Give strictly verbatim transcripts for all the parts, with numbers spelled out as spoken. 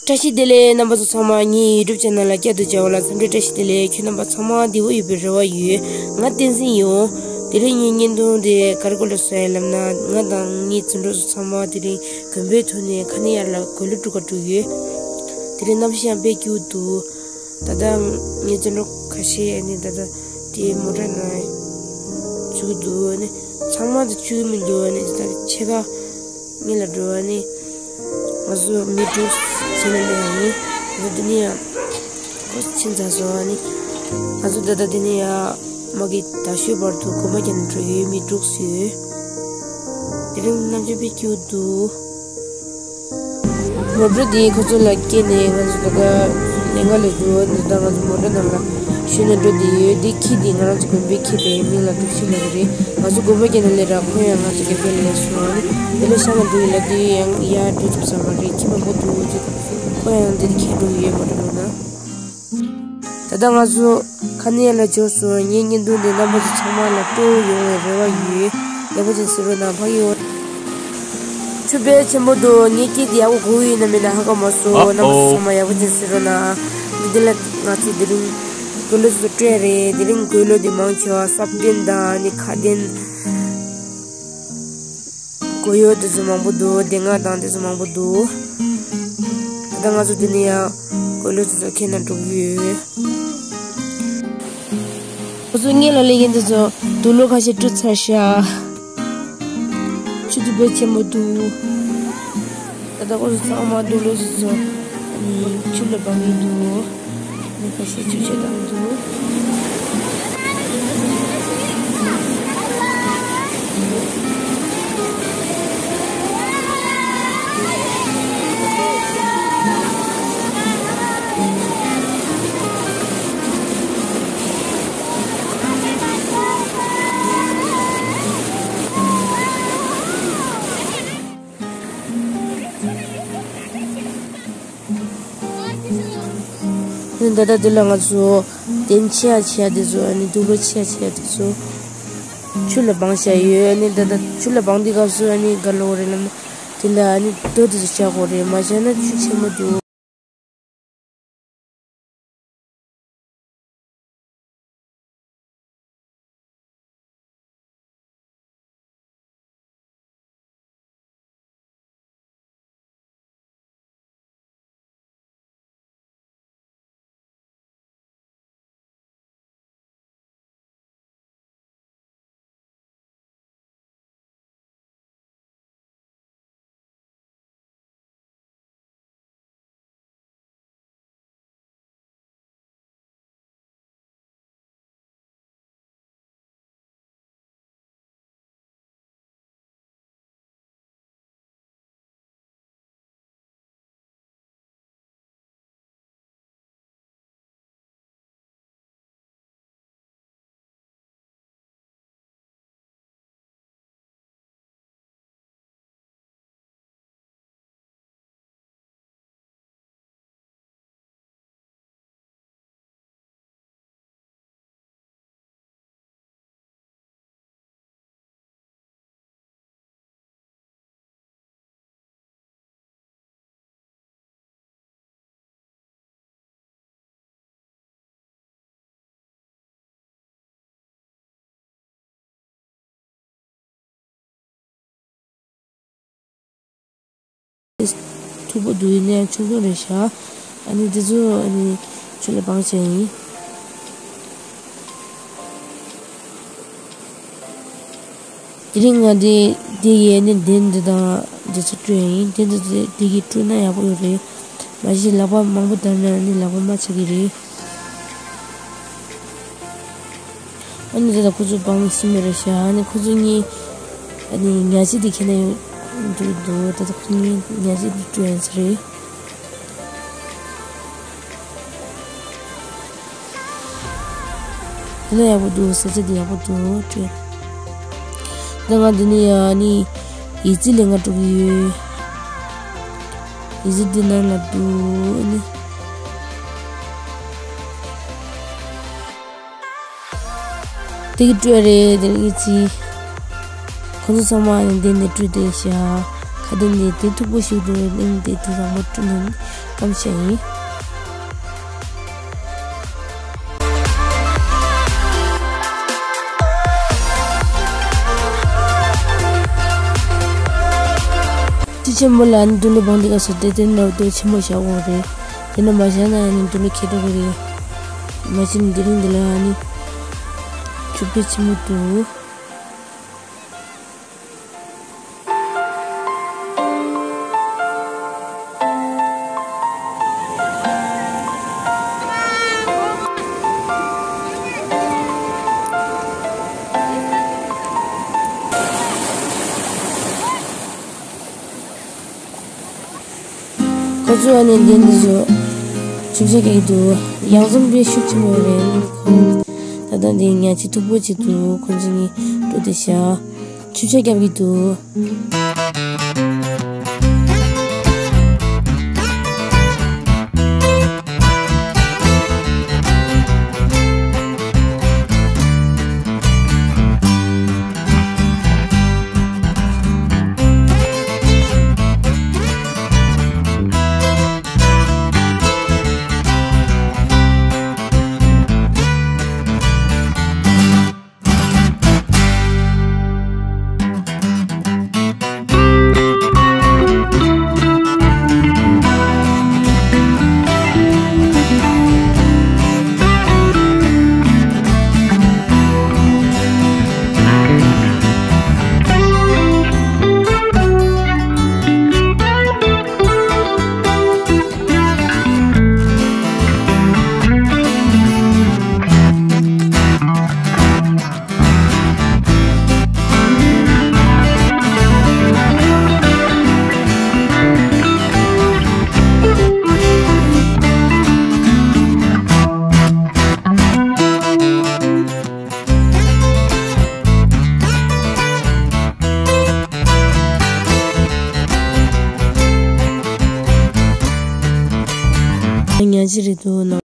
བཀྲ་ཤིས་བདེ་ལེགས། རྣམ་པ་ཚོ་ཚང་མ་ངའི་YouTube channel་ལ་བསྐྱར་དུ་མཇལ་བ་ལ་འཚམས་འདྲི་བཀྲ་ཤིས་བདེ་ལེགས། ཁྱོད་རྣམ་པ་ཚང་མ་བདེ་པོ་ཡོད་པའི་རེ་བ་ཡོད། ང་བསྟན་འཛིན་ཡིན། དེ་རིང་ངའི་བརྙན་ཐུང་དེ་ག་རེ་སྐོར་ལ་བཟོས་ཡིན་ལབ་ན། ང་དང་ངའི་བརྩེ་འགྲོ་ཚོ་ཚང་མ་དེ་རིང་དགོན་པའི་ཐོག་ནས་ཁ་ནས་ཡར་ལ་གོས་ལོ་སྒྲུག་ག་འགྲོ་ཡོད། དེ་རིང་གནམ་གཤིས་ཡང་དཔེ་སྐྱིད་པོ་འདུག་ད་ལྟ་ངའི་བརྩེ་འགྲོ་ཁ་ཤས་ཨ་ནི་ད་ལྟ་དེ་མོ་ཊ་ནང་བཅུག་འདུག་ཨ་ནི་ཚང་མ་དེ་བཅུག་མི་འདུག་ཨ་ནི་ད་ཕྱེད་ཀ་ངེད་ལ་འགྲོ་ཨ་ནི། ང་ཚོ་མི་དྲུག་ཕྱིན་ནས་ཡིན། ང་ཚོ་འདི་ནས་ཡང་ཁོ་ཕྱིན་ཚར་སོང་ཨ་ནི། ང་ཚོ་ད་ལྟ་འདི་ནས་ཡང་མ་གི་ད་ཤོད་བར་དུ་གོམ་པ་རྒྱག་ནས་འགྲོ་ཡོད། མི་དྲུག་ཡོད། དེ་རིང་གནམ་གཤིས་དཔེ་སྐྱིད་པོ་འདུག་མོ་ཊ་འདི་ཁོ་ཚོ་ལ་བསྐྱལ་ནས་ང་ཚོ་ད་ལྟ་ལས་ཀ་ལས་འགྲོ་འདི་ལྟར་ང་ཚོ་མོ་ཊ་ནང་ལ་ཞོན་ནས་འགྲོ་བསྡད་ཡོད། འདི་ཁྱི་འདི་ང་རང་ཚོ་དགོན་པའི་ཁྱི་རེད། མིང་ལ་དྲུག་ཤི་ལབ་ཀྱི་རེད། ང་ཚོ་དགོན་པ་བརྒྱབ་ནས་སླེབས་ར་ཁོ་ཡང་ང་ཚོ་དགོན་པའི་ལ་སླེབས་སོང་ཨ་ནི། དེ་ལས་ཤང་ལ་འགྲོ་ཡིན་ལབ་དུས་ཡང་ཡར་འགྲོ་ཐུབ་ས་མ་རེད། ཁྱི་མང་པོ་འདུག་ཅེས་ཁོ་ཡང་འདི་ཁྱེར་འགྲོ་གི་ཡོད། མོ་ཊ་ནང་ན། ད་ལྟ་ང་ཚོ་ཁ་ནས་ལ་འབྱོར་སོང་། ངའི་བརྙན་ཐུང་འདི་རྣམ་པ་ཚོ་ཚང་མ་ལ་སྤྲོ་བོ་ཡོང་བའི་རེ་བ་ཡོད། ཡག་པོ་ཅིག་གཟིགས་རོགས་གནང་། ཕ་གི་འོ། ཆུ་དཔེ་ཆེན་པོ་འདུག་ངའི་སྐད་འདི་ཡག་པོ་གོ་གི་ཡོད་ན་མེད་ན་ཧ་གོ་མ་སོང་། རྣམ་པ་ཚོ་ཚང་མ་ཡག་པོ་ཅིག་གཟིགས་རོགས་གནང་། འདི་འདི་ལ་ང་ཚོ་དེ་རིང་གོས་ལོ་ཚོ་སྤྲད་རེད། དེ་རིང་གོས་ལོ་འདི་མང་ཆེ་བ་སྲབ་གདན་དང་ནི་ཁ་གདན། གོས་ཡོ་དེ་ཚོ་མང་པོ་འདུག་སྡེར་ལྔ་དང་དེ་ཚོ་མང་པོ་འདུག་ད་ལྟ་ང་ཚོ་འདི་ནས་ཡང་གོས་ལོ་དེ་ཚོ་ཁྱེར་ནས་འགྲོ་གི་ཡོད། ཁོ་ཚོ་སྔོན་ལ་སླེབས་མཁན་དེ་ཚོ་དུག་ལོག་ཁ་ཤས་བཀྲུས་ཚར་ཤག་ཆུ་དེ་དཔེ་ཆེན་པོ་འདུག་ད་ལྟ་ཁོ་ཚོ་ཚང་མ་དུག་ལོག་དེ་ཚོ་ཆུ་ལ་སྦང་གི་འདུག་མི་ཁ་ཤས་ཆུ་ཆད་བཏང་འདུག་ད་ལྟ་འདི་ལ་ང་ཚོ་གདན་ཆེ་ཡ་ཆེ་ཡ་དེ་ཚོ་ཨ་ནི་དུག་ལོག་ཆེ་ཡ་ཆེ་ཡ་དེ་ཚོ་ཆུ་ལ་སྦང་བྱས་ཡོད། ཨ་ནི་ད་ལྟ་ཆུ་ལ་སྦང་དུས་སྐབས་སུ་ཨ་ནི་ག་ལོག་རེད་ལབ་ན་དེ་ལ་ཨ་ནི་རྡོ་དེ་ཚོ་བཞག་དགོས་རེད། མ་བཞག་ན་ཆུ་ཆེན་པོ་འདུག་མཐུག་པོ་འདུག་ཡིན་ནའི་ཆུང་ཆུང་རེད་ཤག་ཨ་ནི་འདི་ཚོ་ཨ་ནི་ཆུ་ལ་སྦང་བྱས་ཡིན། དེ་རིང་ང་འདི་འདི་ཡི་ཨ་ནི་གདན་འདི་དང་འདི་ཚོ་བཀྲུས་ཡིན། གདན་འདི་འདི་གི་བཀྲུས་ན་ཡག་པོ་ཡོད་རེད། མ་གཞི་ལག་པ་མང་པོ་བརྡར་ན་ཨ་ནི་ལག་པ་རྨ་ཆགས་ཀྱི་རེད། ཨ་ནི་དེ་ལ་ཁོ་ཚོ་བང་ནི་ཤི་མེ་རེད་ཤག་ཨ་ནི་ཁོ་ཚོ་གཉིས་ཨ་ནི་ཉ་ཆི་དེ་ཁྱེར་ནས་འགྲོ་གི་འདུག་ད་ལྟ་ཁོ་གཉིས་ཉ་ཆི་དེ་སྤྲོད་ཡ་ཚོ་རེད། དེ་ལ་ཡག་པོ་འདུག་ས་ཆ་དེ་ཡག་པོ་འདུག་སྤྲོད། ད་ང་འདི་ནས་ཡ་ཨ་ནི་ཡི་ཙི་ལེན་ག་འགྲོ་གི་ཡོད། ཡི་ཙི་འདི་ནང་ལ་འདུག་ཨ་ནི། དེ་གི་སྤྲོད་རེད་དེ་རིང་གི་ཚིག་ཁོང་ཚོ་ཚང་མ་ནི་འདི་ནས་སྤྲོད་དེ་ཤག་ཁ་དན་འདི་དེ་མཐུག་པོ་ཞིག་འདུག་ནི་འདི་དེ་དང་པོ་སྤྲོད་ནས་སྐམ་ཤ་ཡིན། ཅི་ཆེན་པོ་ལ་ནི་འདུག་ལོ་བང་འདི་ག་སོ་དེ་དེ་ནས་འདུག་ཆེན་པོ་བཞག་འོང་རེད། དེ་ནས་མ་བཞག་ན་ཡང་ནི་འདུག་ལོ་ཁེ་ཏོ་གི་རེད། མ་ཕྱིན་དེ་རིང་འདི་ལ་ནི་ཆུ་བེ་ཆི་མོ་འདུག་ཁོ་ཚོ་ཨ་ནི་འདི་འདི་ཚོ་ཆུ་བྱ་གི་འདུག་ཡང་འཛོམས་པའི་ཤུགས་ཆེན་པོ་རེད། ཁོང་ད་ལྟ་འདི་ཉ་ཆི་མཐུག་པོ་ཅིག་འདུག་ཁོང་ཚོ་གཉིས་འགྲོ་བསྡད་ཤག་ཆུ་བྱ་རྒྱབ་ཀྱི་འདུག་ཉ་ཆི་རེད་འདུག་ན།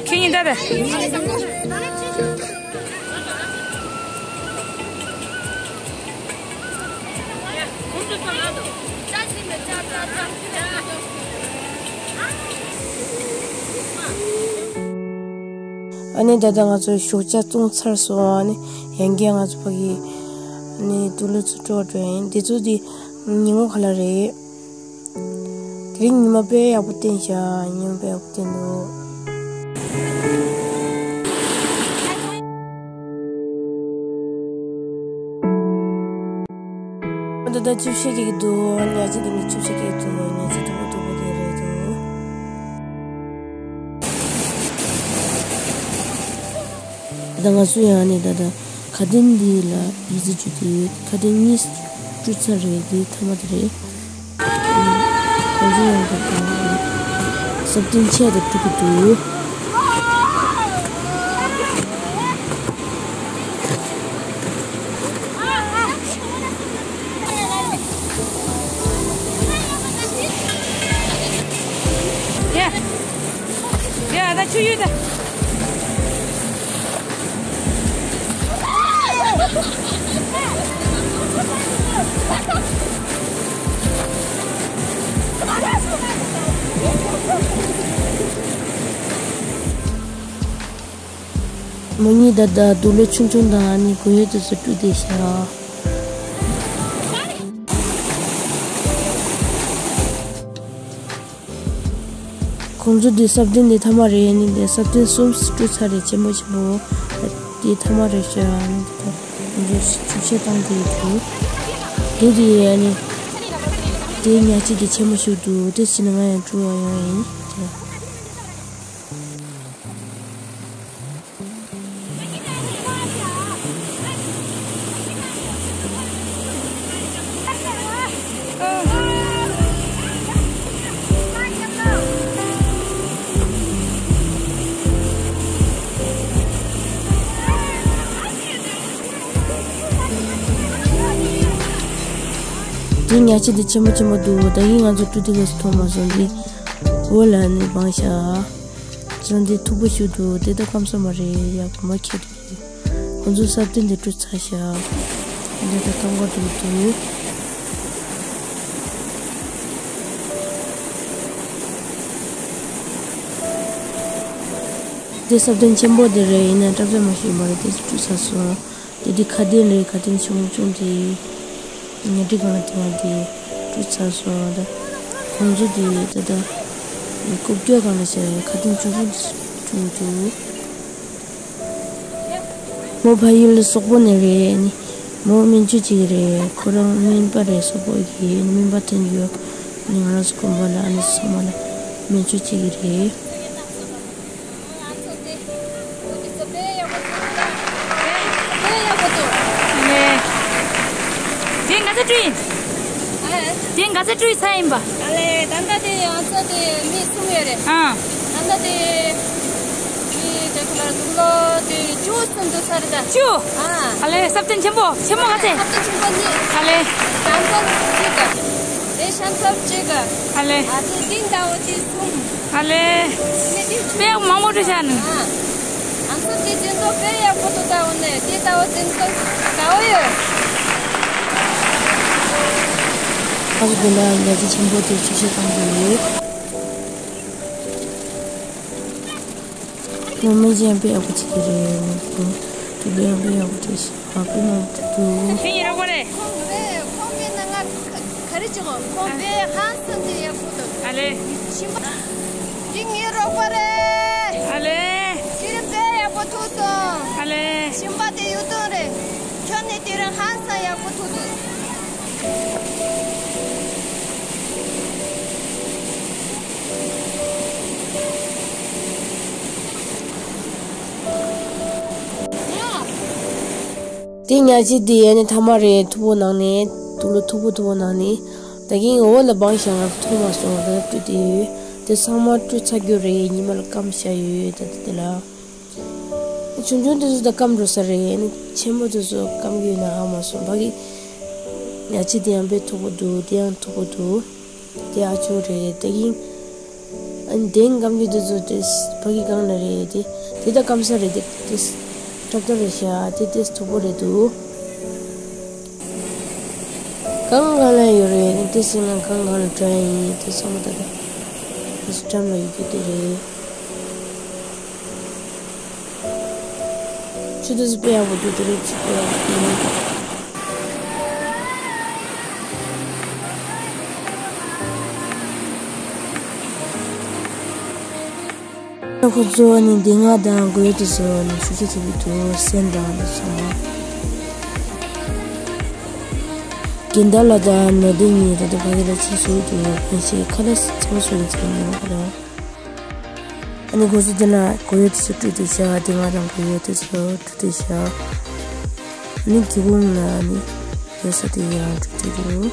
ཁྱེད་ཉིན་ད་ད། ཨ་ནི་ད་ལྟ་ང་ཚོ་ཞོགས་ཇ་བཏུང་ཚར་སོང་། ཨ་ནི་ཡང་བསྐྱར་ང་ཚོ་ཕ་གི་ཨ་ནི་དུག་ལོག་ཚོ་སྤྲོ་བ་འགྲོ་ཡིན། འདི་ཚོ་འདི་ཉིན་མོ་ག་ལ་རེད། དེ་རིང་ཉི་མ་དཔེ་ཡག་པོ་བསྟན་ཤག་ཉི་མ་དཔེ་ཡག་པོ་བསྟན་འདུག་ད་ལྟ་ཆུ་བཤལ་གྱི་འདུག་ཉ་ཆི་དེ་ནི་ཆུ་བཤལ་གྱི་འདུག་ཉ་ཆི་མཐུག་པོ་མཐུག་པོ་དེ་རེད་འདུག་ད་ང་ཚོ་ཡང་ནས་ད་ལྟ་ཁ་ཏོན་འདི་ལ་ཡི་ཙི་བཅུག་གི་ཡོད། ཁ་ཏོན་གཉིས་བཅུག་ཚར་རེད། འདི་མཐའ་མ་དེ་རེད། ཁོང་ཚོ་ཡང་ད་ལྟ་སྲབ་ཏིང་ཆེ་དེ་བཅུག་གི་འདུག་ཆུ་ཡོད་ད། མོ་གཉིས་ད་ལྟ་དུག་ལོག་ཆུང་ཆུང་དང་ཨ་ནི་གོས་ཡོས་དེ་ཚོ་བཀྲུས་བསྡད་ཤག་ཁོང་ཚོ་འདི་སྲབ་ཐེངས་འདི་ཐ་མ་རེད། ཨ་ནི་འདི་སྲབ་ཐེངས་གསུམ་བཀྲུས་ཚར་རེད། ཆེན་པོ་ཆེན་པོ་འདི་ཐ་མ་རེད་ཤག་ཨ་ནི་འདི་ད་ཁོང་ཚོ་ཆུ་ཆད་བཏང་བསྡད་འདུག་འདི་འདི་ཨ་ནི་འདི་ཉལ་ཆས་འདི་ཆེན་པོ་ཞིག་འདུག་དེ་བྱས་ན་ང་ཡང་བཀྲུ་བ་ཡོང་ཡིན། འདི་ཉལ་ཆས་འདི་ཆེན་པོ་ཆེན་པོ་འདུག་ད་གིན་ང་ཚོ་བཀྲུས་དུས་སྐབས་སུ་མཐོང་མ་སོང་། འདི་འོག་ལ་ནི་སྦངས་ཤག་ཚོ་འདི་མཐུག་པོ་ཞིག་འདུག་དེ་ད་སྐམ་ས་མ་རེད། ཡག་པོ་མ་ཁྱེར་འདུག་ཁོང་ཚོ་སྲབ་ཐེངས་འདི་བཀྲུས་ཚར་ཤག་འདི་ད་སྐམ་ག་འགྲོ་གི་འདུག་འདི་སྲབ་ཐེངས་ཆེན་པོ་འདི་རེད། ཡིན་ན་སྲབ་ཐེངས་མ་ཞིག་མ་རེད། དེ་བཀྲུས་ཚར་སོང་། དེ་འདི་ཁ་དན་རེད། ཁ་དན་ཆུང་ཆུང་དེ་ཉལ་ཁྲི་སྒང་ལ་དེ་བ་དེ་བཀྲུས་ཚར་སོང་། ད་ཁོང་ཚོ་དེ་ད་ལྟ་རྐུབ་བཀྱག་སྒང་ལ་བྱས་ཁ་དན་ཆུང་ཆུང་དེ་བཀྲུས་འདུག་མོ་ཕ་ཡུལ་སོག་པོ་ནས་རེད། ནི་མོ་སྨན་བཅོས་བྱེད་ཀྱི་རེད། ཁོ་རང་སྨན་པ་རེད། སོག་པོ་གི་ནི་སྨན་པ་ཐོན་ཡོད། ནི་ང་རང་ཚོ་དགོན་པ་ལ་ཨ་ནི་ཚང་མ་ལ་སྨན་བཅོས་བྱེད་ཀྱི་རེད། ང་ཚོ་དེ། ཁོ་དེ་ཚོ་དཔེ་ཡག་པོ་འདུག་དཔེ་ཡག་པོ་འདུག་ལེ། དེ་ང་ཚོ་བཀྲུས་ཡིན། ཨ། དེ་ང་ཚོ་བཀྲུས་ཚར་ཡིན་པ། ཨ་ལེ། ད་ལྟ་དེ་ང་ཚོ་དེ་མི་གསུམ་ཡོད་རེད། ཨ། ད་ལྟ་དེ་མི་དེ་ཁོ་ལ་དུག་ལོག་དེ་བཅུ་ཙམ་འདུག་ས་རེད་ད། བཅུ། ཨ། ཨ་ལེ། སྲབ་ཐེངས་ཆེན་པོ་ཆེན་པོ་ག་ཚད། སྲབ་ཐེངས་ཆེན་པོ་གཉིས། ཨ་ལེ། ཤམ་ཐབས་གཅིག་ག་དེ་ཤམ་ཐབས་གཅིག་ག་ཨ་ལེ། ཨ་དེ་ཏིང་ཏའོ་དེ་གསུམ། ཨ་ལེ། དཔེ་མང་པོ་འདྲ་བཞག་ནི། ཨ། ང་ཚོ་དེ་འཛིན་ཐོག་དཔེ་ཡག་པོ་འདུག་ད་འོ་ནས་དེ་ལྟ་བུ་འཛིན་ཐོག་དགའ་བོ་ཡོད། ཨ་ཁུ་དེ་ལ་ཉལ་ཆས་ཆེན་པོ་དེ་ཆུ་ཆད་བཏང་གི་ཡོད། ངོ་མ་ཅན་དཔེ་ཡག་པོ་བྱེད་ཀྱི་རེད། དུག་ལོག་ཡང་དཔེ་ཡག་པོ་བྲིས་ཤག་དཔེ་མང་པོ་འདུག་ཁྱེད་ཡིན་རོགས་པ་རེད། ཁོང་རེད། ཁོང་མེད་ན་ང་ག་རེ་བྱེད་དགོས། ཁོང་དཔེ་ཧང་སང་དེ་ཡག་པོ་འདུག་ཨ་ལེ། ཞིམ་པ། འདི་ངའི་རོགས་པ་རེད། ཨ་ལེ། དེ་རིང་དཔེ་ཡག་པོ་ཐུག་སོང་། ཨ་ལེ། ཞིམ་པ་དེ་ཡོད་དོན་རེད། ཁྱོད་ནི་དེ་རིང་ཧང་སང་ཡག་པོ་ཐུག་འདུག་དེ་ཉལ་ཆས་དེ་ཡ་ནི་ཐ་མ་རེད། མཐུག་པོ་ནང་ནས་དུག་ལོག་མཐུག་པོ་མཐུག་པོ་ནང་ནས་ད་གིན་འོག་ལ་སྦངས་ཤག་ང་མཐོང་མ་སོང་། ད་བཀྲུས་དེ་ཡོད། དེ་ཚང་མ་བཀྲུས་ཚར་རྒྱུ་རེད། ཉི་མ་ལ་སྐམ་བཞག་ཡོད། ད་དེ་དེ་ལ་ཆུང་ཆུང་དེ་ཚོ་ད་སྐམ་འགྲོ་ས་རེད། ཨ་ནི་ཆེན་པོ་དེ་ཚོ་སྐམ་གི་ཡོད་ན་ཧ་མ་སོང་། ཕ་གི་ཉལ་ཆས་དེ་ཡང་དཔེ་མཐུག་པོ་འདུག་དེ་ཡང་མཐུག་པོ་འདུག་དེ་ཨ་ཆུང་རེད། ད་གིན་ཨ་ནི་དེང་སྐམ་རྒྱུ་དེ་ཚོ་དེ་ཕ་གི་སྒང་ལ་རེད། དེ་དེ་ད་སྐམ་ས་རེད། དེ་དེ་ཏག་ཏག་རེད་ཤག་དེ་དེ་མཐུག་པོ་རེད་འདུག་གང་གང་ལ་ཡོད་རེད། ཨ་ནི་དེ་སེང་ལ་གང་གང་ལ་འདྲ་ཡིན། དེ་ཚང་མ་ད་ལྟ་དེ་ཚོ་འགྲམ་ལ་ཡོད་རྒྱུ་དེ་རེད། ཆུ་དེ་ཚོ་དཔེ་ཡག་པོ་འདུག་དེ་རིང་ཆུ་དཔེ་ཡག་པོ་འདུག་ད་ཁོ་ཚོ་ནི་སྡེ་ལྔ་དང་གོས་དེ་ཚོ་ནི་ཆུ་ཚོད་ཐིག་གི་འདུག་སེན་དང་དེ་ཚོ་མ། རྒན་དར་ལ་དང་ནོར་ལྡན་གཉིས་ད་ལྟ་ཕ་གི་ལ་ཕྱིན་སོང་འདུག་ཕན་ཆད་ཁ་ལག་ཚང་མ་སོང་ཚར་ཡོད་རེད། ཨ་ནི་ཁོ་ཚོ་དེ་ལ་གོས་ཡོས་དེ་ཚོ་བཀྲུས་ཏེ་བཞག་དེ་ང་དང་གོས་ཡོས་དེ་ཚོ་བཀྲུས་ཏེ་བཞག་ཨ་ནི་སྒེའུ་ཁུང་ལ་ཨ་ནི་ཡོད་ས་དེ་ཡང་བཀྲུས་ཏེ་འདུག་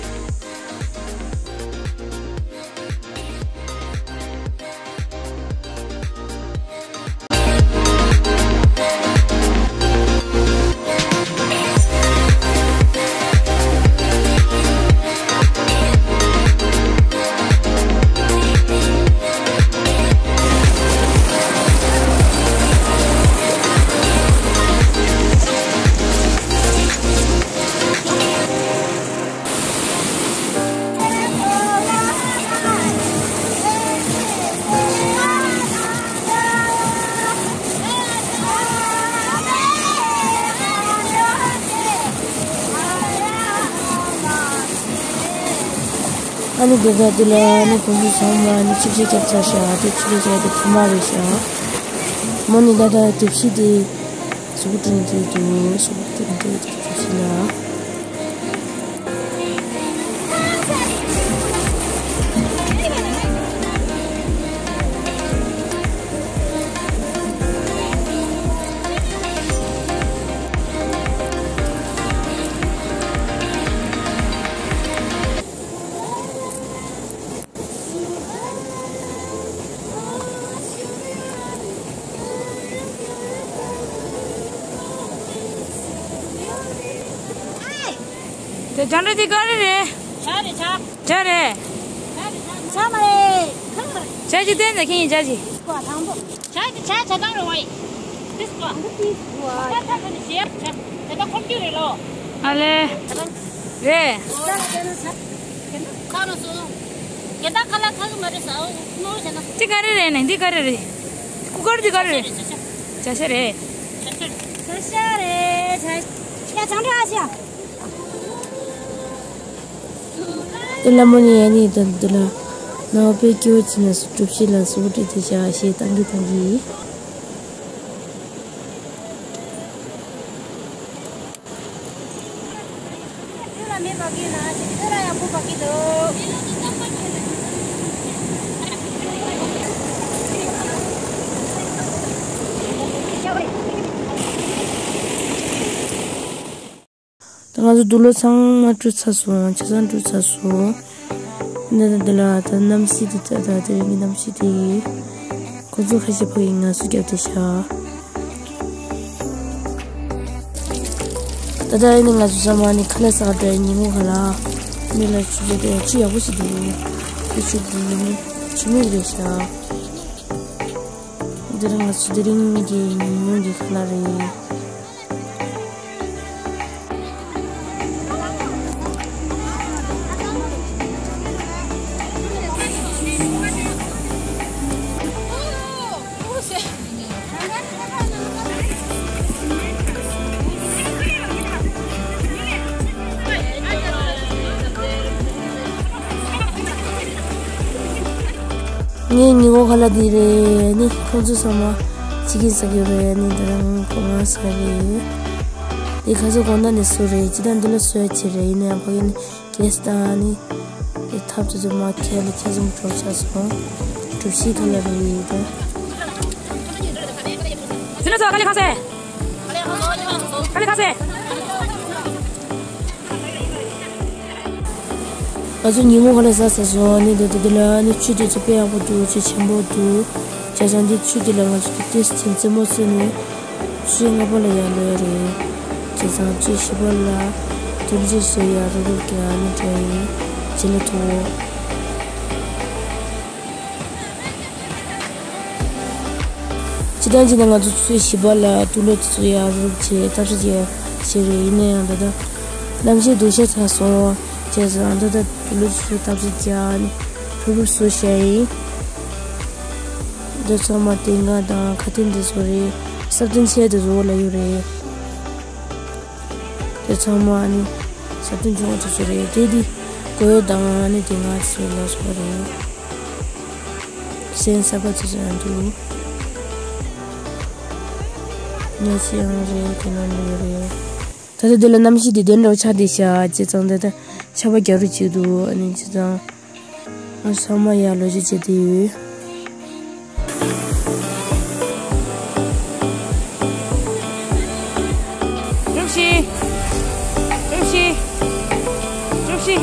ཨ་ནི་དེ་ག་དེ་ལ་ཨ་ནི་ཁོང་ཚོ་ཚང་མ་ཨ་ནི་ཆིབས་ཆ་རྒྱབ་ཚར་ཤག་དེ་ཆིབས་ཆ་རྒྱབ་དེ་ཐ་མ་རེད་ཤག་མོ་ནི་ད་ལྟ་གྲུ་བཞི་དེ་གཟུགས་པོ་བཀྲུས་ནས་འདུག་གཟུགས་པོ་བཀྲུས་ནས་འདུག་གྲུ་བཞི་ལ། དེ་ཇ་འདྲ་དེ་ག་རེ་རེད། ཇ་རེད་ཇ། ཇ་རེད། ཇ་མ་རེད། ཇ་ཅིག་བསྟན་ན་ཁྱེད་ཀྱིས་ཇ་ཅིག་ཇ་དེ་ཇ་ཇ་དང་རེད་བ་ཡིན། དེ་སུ་བ། ཇ་ཐ་ཁ་ནས་བཞེས་ཇ། དེ་ད་ཁོམ་རྒྱུ་རེད་ལོ། ཨ་ལེ། རེད། ཁ་ནས་སོ། དེ་ད་ཁ་ལ་ཁ་གི་མ་རེད་ས་འོ། ནོར་བྱས་ན། འདི་ག་རེ་རེད་ནས་འདི་ག་རེ་རེད། ཀུ་ཀར་འདི་ག་རེ་རེད། ཇ་ཤ་རེད། ཇ་ཤ་རེད། ཇ་ཤ། ཡ་ཆང་འདྲ་ཨ་ཤ། དེ་ལ་མོ་ནི་ཡ་ནི་དང་དེ་ལ་ནང་པའི་སྐྱེ་བོ་ཅི་ན་སུ་གྲུབ་ཤེས་ལ་སུ་བོ་ཏི་དེ་བྱ་ཞེས་བཏང་གི་བཏང་གི། དེ་ལ་མེ་འབར་གི་ན་ཅི་དེ་ལ་ཡག་པོ་འབར་གི་འདུག་ད་ང་ཚོ་དུག་ལོག་ཚང་མ་བཀྲུས་ཚར་སོང་། ཆ་ཚང་བཀྲུས་ཚར་སོང་། འདི་དང་འདི་ལ་ད་གནམ་གཤིས་དེ་ད་ད་དེ་རིང་གི་གནམ་གཤིས་དེ་ཡིན། ཁོ་ཚོ་ཁ་ཤས་ཕ་གི་ང་ཚོ་རྒྱབ་དེ་ཤག་ད་ད་ཨ་ནི་ང་ཚོ་ཚང་མ་ནི་ཁ་ལག་ཟ་ག་འགྲོ་ཡ་ཉིན་མོ་ག་ལ་ནི་ལ་ཆུ་ཚོད་དེ་ཆུ་ཡག་པོ་ཞིག་འདུག་དེ་ཆུ་དེ་ནི་ཆུ་མིག་རེད་ཤག་འདི་རིང་ང་ཚོ་དེ་རིང་གི་ཉིན་མོ་གི་ཁ་ལག་རེད། ངའི་ཉི་མ་ཁ་ལག་འདི་རེད། ནི་ཁོང་ཚོ་ཚང་མ་ཅི་གིན་ཟ་གི་རེད། ནི་ད་རང་ཁོ་ང་ཟ་རེད། དེ་ཁ་ཚོ་དགོང་དག་ནས་བཟོ་རེད། ཅི་ད་འདི་ལ་བཟོ་ཡ་ཆེ་རེད། ཡིན་ན་ཡང་ཕ་གི་ནི་གེ་སི་དང་ནི་དེ་ཐབ་ཚོ་ཚོ་མ་ཁྱེར་ལ་ཁྱེར་སོང་གྲོགས་ཆགས་སོང་། གྲུ་བཞི་ཁ་ལག་རེད་ཡིན་ད། ཚེ་ལོ་ཚོ་ཁ་ལག་ཁ་ཟས། ཁ་ལག་ཁ་ཟས། ང་ཚོ་ཉིན་མོ་ཁ་ལག་ཟ་ཟ་སོང་། ནི་འདི་འདི་འདི་ལ་ནི་ཆུ་དེ་ཚོ་དཔེ་ཡག་པོ་འདུག་ཆུ་ཆེན་པོ་འདུག་བྱས་ཙང་འདི་ཆུ་འདི་ལ་ང་ཚོ་དེ་ཏོག་ཙམ་རྩེད་མོ་རྩེ་ནས་ཆུ་ལྔ་པ་ལ་ཡར་ལོག་ཡ་རེད། བྱས་ཙང་ཆུ་བཞི་པ་ལ་དུམ་ཆུ་བཟོ་ཡ་རུབ་རུབ་རྒྱག་ནི་འདྲ་ཡིན། བྱས་ལ་ཐུག་སྤྱི་བཏང་བྱས་ན་ང་ཚོ་ཆུ་ཚོད་བཞི་པ་ལ་དུག་ལོག་དེ་ཚོ་ཡར་རུབ་བྱས་བརྟག་དཔྱད་བྱས་བྱས་རེད། ཡིན་ན་ཡང་ད་ལྟ་གནམ་གཤིས་སྡུག་ཤ་ཆགས་སོང་། བྱས་ཙང་ད་ལྟ་དུག་ལོག་དེ་ཚོ་བརྟག་དཔྱད་བྱས་ནས་རུབ་རུབ་བཟོས་བཞག་ཡིན། འདི་ཚང་མ་དེ་སྔ་དང་ཁ་དན་འདི་ཚོ་རེད། སྲ་བརྟན་ཆེ་དེ་བཟོ་ལ་ཡོད་རེད། དེ་ཚང་མ་ནི་ས་བོན་ཆུང་བ་དེ་ཚོ་རེད། དེ་དེ་གོས་དང་ནི་དེ་ང་ཚོ་ལ་སོགས་པ་རེད། སེམས་གསར་པ་དེ་ཚོ་ཡང་འདུག་ཉལ་ཆས་ཡང་རེད། དེ་ནང་ནས་རེད། ད་ལྟ་འདི་ལ་གནམ་གཤིས་དེ་བདེ་འདྲ་བོ་ཆགས་བསྡད་ཤག་བྱས་ཙང་ད་ལྟ་ཆར་པ་རྒྱག་རོགས་བྱེད་འདུག་ཨ་ནི་བྱས་ཙང་། ང་ཚང་མ་ཡར་ལོ་རྒྱུས་བྱེད་དུ་ཡོད། གྲུ་བཞི། གྲུ་བཞི། གྲུ་བཞི།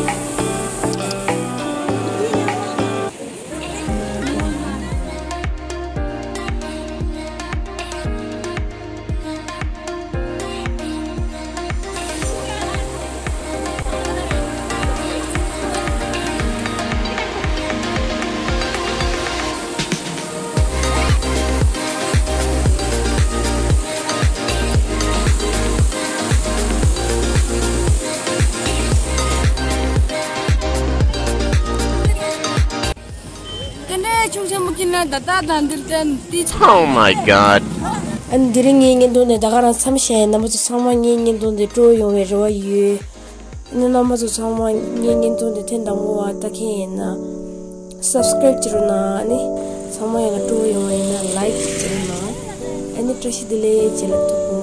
དེ་འདྲའི་ཆུང་ཆེན་མོ་ཀི་ན་ད་ལྟ་དང་འདིར་བསྟན་ཏི། Oh my god. ཨ་ནི་དེ་རིང་ངའི་བརྙན་ཐུང་འདི་ད་ག་རང་མཚམས་བཞག་ཡིན། རྣམ་པ་ཚོ་ཚང་མ་ངའི་བརྙན་ཐུང་འདི་སྤྲོ་ཡོང་བའི་རེ་བ་ཡོད། ཨ་ནི་རྣམ་པ་ཚོ་ཚང་མ་ངའི་བརྙན་ཐུང་དེ་ཐེངས་དང་པོ་བ་ལྟ་མཁན་ཡིན་ན་སབ་སི་ཀ་རེབ་བྱེད་རོགས་གནང་། ཨ་ནི་ཚང་མ་ཡང་ལ་སྤྲོ་བོ་ཡོང་བ་ཡིན་ན་ལའིཀ་བྱེད་རོགས་གནང་། ཨ་ནི་བཀྲ་ཤིས་བདེ་ལེགས། རྗེས་ལ་ཐུག་གོ།